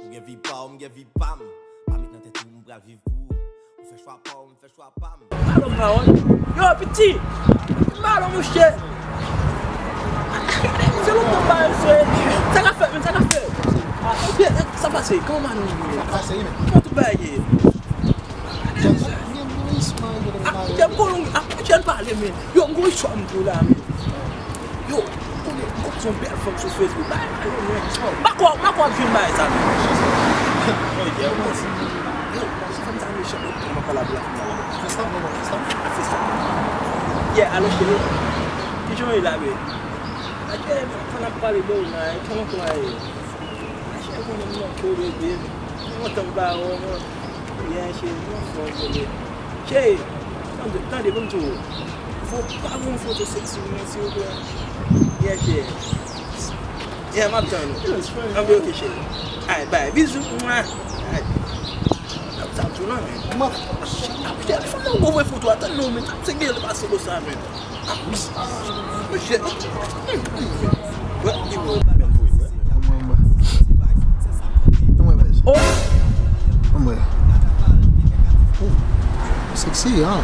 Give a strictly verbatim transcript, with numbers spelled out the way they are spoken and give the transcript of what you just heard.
M gen vi pa w, m gen vi pa m. Pa met nan tèt ou, m pral viv pou ou. Ou fè chwa pa w, m fè chwa pa m. Pale m pawòl. Yo, piti! Pale m, monchè! Se lontan m pa wè w. Sa k ap fèt, menm? Sa k ap fèt? Sa pase? Kòman nou ye? Pase, wi, men. Kòman tout bagay ye? Ah, m gen yon istwa, men. Yo, m gen yon istwa m pou la, men. Yo, m konnen, m konnen se yon bèl fanm sou Facebook. Bagay pa yo, men. M pa kwè, m pa kwè w ap jwenn bagay sa, men. Yo, fanm sa mechan, men, m ap pale avè l la. Fè sa, fè sa. Fè sa. Yeah, alo, cheri. Kijan w ye la, baby? Ake, fò n ap pale de ou la, e kòman w ye? Cheri, konnen m manke w, baby. Mwen kontan m pa wè w, mwen. Yeah, cheri, m anfòm, baby. Cheri, tande, tande, ban m di w. Fò pa voye yon foto sexy pou mwen, silvouplè. Yeah, cheri. Yeah, m ap tann ou. Anben, ok, cheri. Ay, bay, bizou. Mwa. Ay. Sa m di w la, men. Mwen, cheri, cheri, fò m voye foto a, tann non, men. Sa se gen l pase konsa, men. Oh! Sexy, hein?